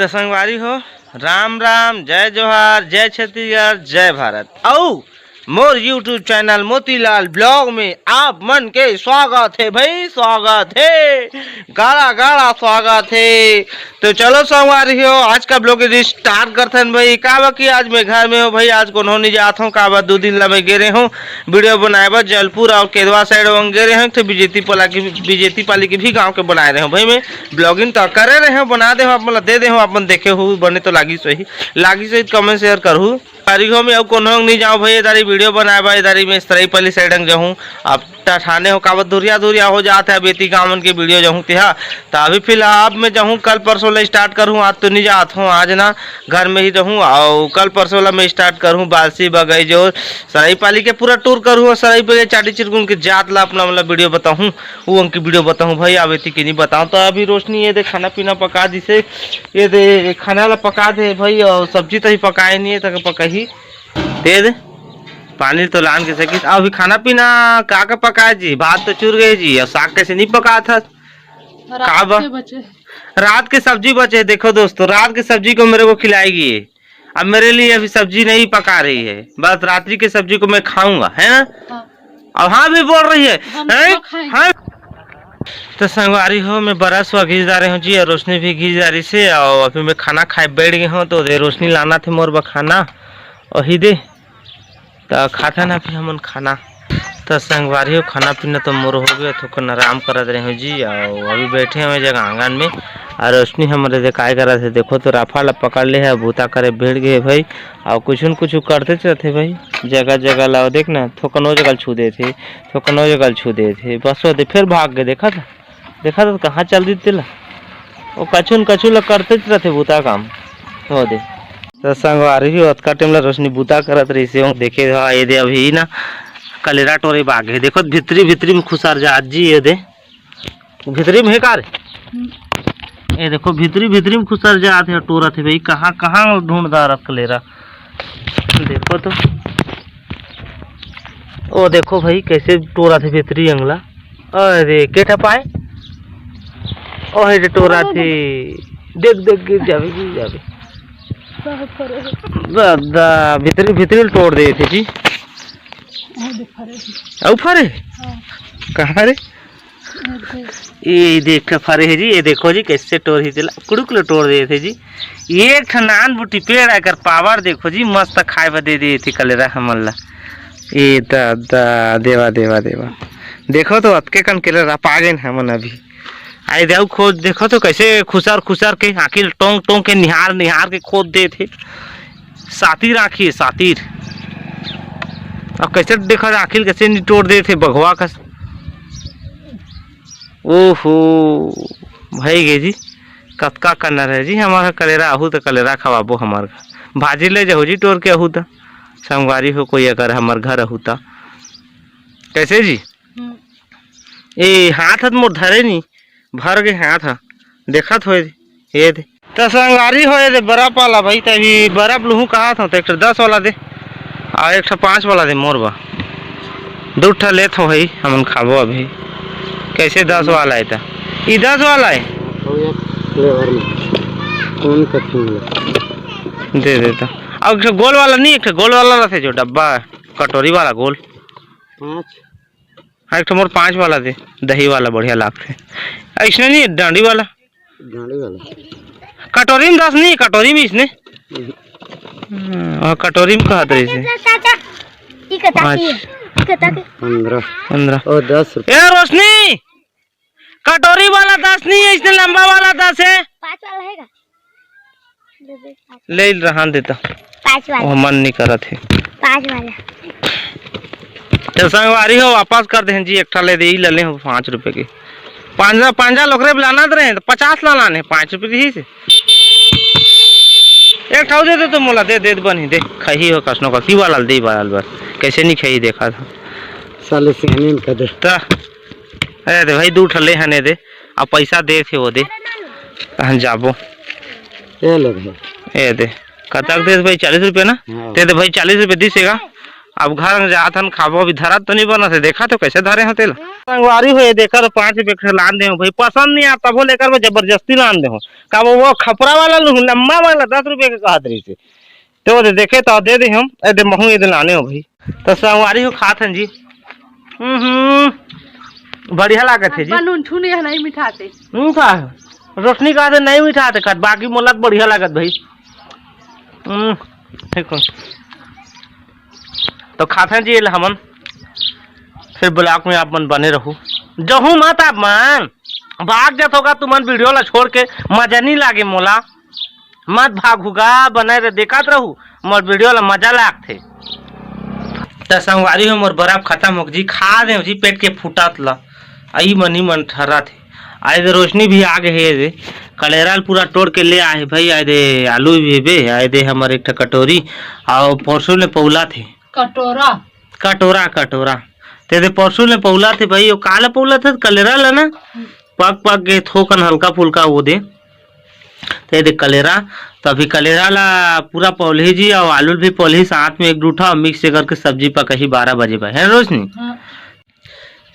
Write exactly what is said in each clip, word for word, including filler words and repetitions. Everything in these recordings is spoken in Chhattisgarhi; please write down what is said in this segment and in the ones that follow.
त संगवारी हो, राम राम, जय जोहार, जय छत्तीसगढ़, जय भारत। अउ मोर YouTube चैनल मोतीलाल ब्लॉग में आप मन के स्वागत हे भाई, स्वागत हे, गाड़ा गाड़ा स्वागत हे। तो चलो संगवारी हो, आज का ब्लॉग स्टार्ट करथन भाई। काबर कि आज मैं घर में हूँ भाई, आज कोनो नहीं जात हूँ, काबर दो दिन ला मैं गे रहे हूँ वीडियो बनाए बर जलपुर और केदवा साइड वंग गे रहे हूँ, तो बीजेती पाली के, बीजेती पाली के भी गाँव के बनाए रहे हूँ भाई। मैं ब्लॉगिंग तो करे रहे हूँ, बना दे हूँ आप मन ला, दे दे हूँ आप मन देखे हूँ, बने तो लागी सही, लागी सही कमेंट शेयर करहू। तारीखों में अब कोनो नहीं जाऊँ भाई, इधर ही वीडियो बनाए बर, इधर ही मैं सरई पाली साइड जाऊँ। अब ठाने हो काबर दुरिया दुरिया हो जात है, अब एती गाँव मन के वीडियो जाहूँ तेहा। त अभी फिलहाल अब मैं जाहूँ, कल परसों ले स्टार्ट करहूँ, आज तो नहीं जात हूँ, आज ना घर में ही रहूँ, और कल परसों ला मैं स्टार्ट करहूँ बालसी बगई जो सरई पाली के पूरा टूर करहूँ, और सरई पाली चाटी चिरकुन के जात ला अपना मतलब वीडियो बताहूँ, वो उनकी वीडियो बताहूँ भाई, अब एती के नहीं बताऊँ। तो अभी रोशनी ये दे खाना पीना पका दिसे, ये दे खाना ला पका दे भाई, और सब्जी तो ही पकाए नहीं है, तो पका ही दे दे। पानी तो लान के सकिस। अभी खाना पीना का का पकाए जी? भात तो चुर गए जी, और साग कैसे नहीं पकात हस? रात का बा? के बचे। रात के सब्जी बचे है। देखो दोस्तों, रात के सब्जी को मेरे को खिलाएगी ये। अब मेरे लिए अभी सब्जी नहीं पका रही है, बस रात्रि के सब्जी को मैं खाऊंगा, है ना? हाँ। अब हाँ भी बोल रही है, हम हैं? तो खाएंगे। हाँ। तो संगवारी हो, मैं बरस हुआ घीच डारे हूँ जी, और रोशनी भी घीच डारी से, और अभी मैं खाना खाए बैठ गए हूँ, तो दे रोशनी लाना थे मोर बर खाना, वही दे। त खाथन अभी हमन खाना। त संगवारी हो, खाना पीना तो मोर हो गया, थोकन आराम करत रहे हो जी। और अभी बैठे हुए जगह आंगन में, और रोशनी हमरे दे काय करत है, देखो तो राफा ला पकड़ ले है, बूता करे बैठ गए भाई। और कुछ न कुछ करते रहते भाई, जगह जगह ला देख ना, थोकन ओ जगह छू दे थे, थोकन ओ जगह छू दे थे, बस वो दे फिर भाग गए। देखा था, देखा था कहाँ चल दी तेला, वो कछु न कछु ला करते रहते बूता काम। हो दे। त संगवारी भी ओतका टाइम ला रोशनी बूता करत रहिसे, वो देखे हा, ये दे अभी ना कलेरा टोरे बाग है। देखो भीतरी, भीतरी में खुसर जात जी, ये दे भीतरी में है का रे? ये देखो भीतरी, भीतरी में खुसर जात है, टोरत है भाई, कहाँ, कहाँ ढूंढ डारत कलेरा। देखो तो, ओ देखो भाई कैसे टोरत है भीतरी अंगला। अरे के ठा पाए, ओहे रे टोरत है। देख, देख, गिर जावे, गिर जावे। दादा, भीतरी, भीतरी टोर दे थे जी। अउ फरे? हाँ। कहाँ रे? ये देख के फरे है जी, ये देखो जी कैसे टोर ही तेला, कुड़ुक ले टोर दे थे जी। एक ठन नान बूटी पेड़ आकर पावर देखो जी, मस्त खाए बर दे दे थे कलेरा हमन ला। ए दादा, देवा, देवा, देवा। देखो तो अतके कन कलेरा पा गए हमन अभी। आई देव खोज, देखो तो कैसे खुसर खुसर के आँखी ल टोंक टोंक के निहार निहार के खोद दे थे। सातिर आँखी है, सातिर। अब कैसे देखा आँखी ल कैसे निटोर दे थे बघवा कस। ओहो, भई गे जी, कतका कन्नर है जी हमार कलेरा, आहू त कलेरा खवाबो हमार घर। भाजी ले जाहू जी टोर के आहू त। संगवारी हो कोई अगर हमार घर आहू त। कैसे जी? हम्म। ए, हाथ ह त मोर धरे नी, भर गे हाथ ह। देखत होए, ये दे। त संगवारी हो, ये दे बर्फ वाला भाई, त अभी बर्फ लुहूँ कहत हूँ, त एक ठो दस वाला दे, आ एक ठो पाँच वाला दे मोर बा। दू ठो लेत हो भाई, हमन खाबो अभी। कैसे दस वाला है त? ई दस वाला है? अउ एक फ्लेवर में। कौन कथी में? दे दे त। अउ एक ठो गोल वाला नहीं, एक ठो गोल वाला रहते जो डब्बा, कटोरी वाला गोल। पाँच। हाँ, एक ठो मोर पाँच वाला दे, दही वाला बढ़िया लागथे। ऐसने नहीं, डांडी वाला। डांडी वाला। कटोरी में दस नहीं, कटोरी में इसने। हम्म। हाँ, कटोरी में कहत रही से। चाचा, ई कता की? पाँच। ई कता की? पंद्रह। पंद्रह। ओ, दस रुपये। ए, रोशनी, कटोरी वाला दस नहीं है, इसने लंबा वाला दस है। पाँच वाला है का? ले रहन देता। पाँच वाला। वो मन नहीं करत है। पाँच वाला। तो संगवारी हो, वापस कर देहन जी, एक ठा ले दे, ई ले ले हो पाँच रुपए के। पांजा, पांजा लोकरे लाना दे रहे हैं, तो पचास ला लाने, पाँच रुपए की ही से। एक ठा दे दे तो मोला, दे, दे, बनी, दे, खही हो, कसनो का, की वाला दे, वाला बस, कैसे नहीं खही देखा था। साले सियाने इनका दे। ता, ए दे भाई, दू ठा ले हने दे, अब पैसा दे थे वो दे, तहन जाबो। ए ले भाई। ए दे, कतक दे भाई, चालीस रुपया ना? हाँ। दे दे भाई, चालीस रुपया दिस हेगा। अब घर में जात हन, खाबो, अभी धरत तो नहीं बनत हे, देखा तो कैसे धरे हो तेला। संगवारी हो, ये देखा तो पाँच रुपये के लान दे हो भाई, पसंद नहीं आता, तभो लेकर मैं जबरदस्ती लान दे हो। का वो, वो खपरा वाला लूँ, लम्बा वाला, दस रुपये के कहत रही थे। तो दे देखे तो दे दे हम, ए दे महू ये दे लाने हो भाई। तो संगवारी हो खात हन जी। हम्म, बढ़िया लागत हे जी। अब्बा नून छू नहीं है, नहीं मिठाते। हम्म, का है? रोशनी का दे नहीं मिठाते खात, बाकी मोला तो बढ़िया लागत भाई। हम्म, ठीक हो। तो खात हन जी, ये हमन फिर ब्लॉग में आप मन बने रहू। जहू मत आप मन, भाग जात होगा तुमन वीडियो ला छोड़ के, मजा नहीं लागे मोला। मत भागू गा, बने रह, देखत रहू, मोर वीडियो ला मजा लागथे। त संगवारी हो, मोर बर्फ खत्म हो जी, खा दे जी पेट के फूटत ला। आई मनी मन ठहरा थे। आए दे रोशनी भी आ गए हे, दे कलेरा ल पूरा तोड़ के ले आए हे भाई। आए दे आलू भी हेबे, आए दे हमर एक ठा कटोरी, और परसों ले पौला थे। कटोरा। कटोरा, कटोरा। ते दे परसों ले पौला थे भाई, वो काला पौला थे, कलेरा ला ना, पक पक के थोकन हल्का फुल्का वो दे। ते दे कलेरा, तो अभी कलेरा ला पूरा पौलही जी, और आलू भी पौलही, साथ में एक दू ठा मिक्स करके सब्जी पकही बारह बजे भाई, है ना रोशनी? हाँ।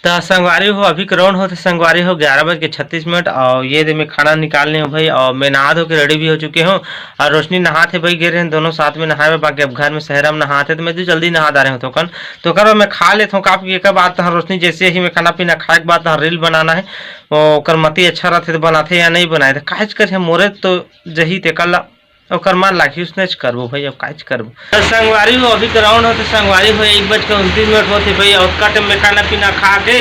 त संगवारी हो, अभी के राउंड होते संगवारी हो ग्यारह बज के छत्तीस मिनट, और ये दे मैं खाना निकालने हूँ भाई, और मैं नहा धो के रेडी भी हो चुके हूँ। और रोशनी नहात हे भाई, गे रहे दोनों साथ में नहाए बर, बाकी अब घर में सहरा में नहात हे, तो मैं तो जल्दी नहा डारे हूँ। तो कन तो कर मैं खा लेता हूँ, काफी एक बात तो रोशनी, जैसे ही मैं खाना पीना खाए के बाद तो रील बनाना है, ओकर मती अच्छा रहते तो बनाते या नहीं बनाए, तो काहेच कर मोरे तो जही ते कल ओकर मन लागी, उसने च करबो भाई, अब काहेच करबो। तो संगवारी हो, अभी के राउंड होते संगवारी हो एक बज के उनतीस मिनट होते भाई, और कट में खाना पीना खा के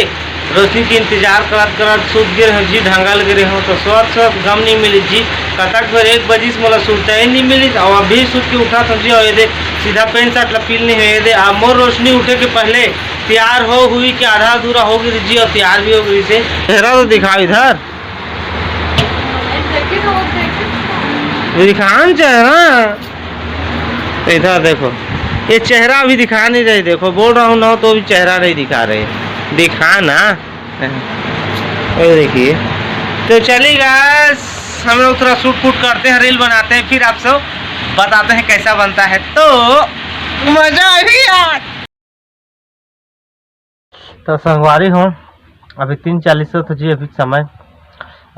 रोशनी के इंतजार करत करत सूत गे रहे जी, ढंगल गे रहे हो तो सोत सोत गम नहीं मिली जी। कतक भर एक बजिस मोला सुरता ही नहीं मिली, और अभी सूत के उठा था जी, और ये दे सीधा पैंट शर्ट ला पील नहीं है, ये दे आ मोर रोशनी उठे के पहले तैयार हो हुई के आधा अधूरा हो गई जी, और तैयार भी हो गई से। चेहरा तो दिखाओ इधर। दिखा न चेहरा। इधर देखो, ये चेहरा अभी दिखा नहीं रही। देखो, बोल रहा हूँ ना, तो भी चेहरा नहीं दिखा रहे। दिखा ना, ये देखिए। तो चलिए गाइस, हम लोग थोड़ा शूट फूट करते हैं, रील बनाते हैं, फिर आप सब बताते हैं कैसा बनता है। तो मजा आ रही यार। तो संगवारी हो, अभी तीन चालीस हो तो जी अभी समय,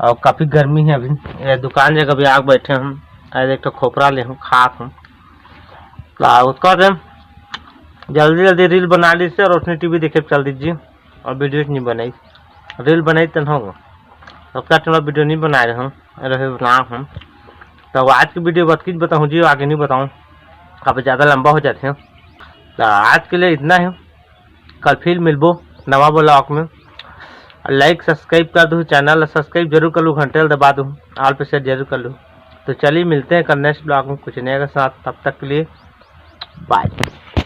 और काफ़ी गर्मी है अभी। ये दुकान जगह भी आग बैठे हम, आज एक ठो खोपरा ले हूँ, खात हूँ। तो उसका दे जल्दी जल्दी रील बना ली से, रोशनी टीवी देखे चल दीजिए, और वीडियो नहीं बनाई, रील बनाई तन होगा, उसका चलो वीडियो नहीं बना रहे हम, रहे बना हम। तो आज की वीडियो बतकीच बताऊँ जी, आगे नहीं बताऊँ, काफ़ी ज़्यादा लंबा हो जाते हैं। तो आज के लिए इतना ही, कल फिर मिलबो नवा ब्लॉग में। लाइक सब्सक्राइब कर दो, चैनल ला सब्सक्राइब जरूर कर लो, घंटे ला दबा दो, ऑल पे शेयर जरूर कर लो। तो चलिए मिलते हैं कल नेक्स्ट ब्लॉग में कुछ नया के साथ, तब तक के लिए बाय।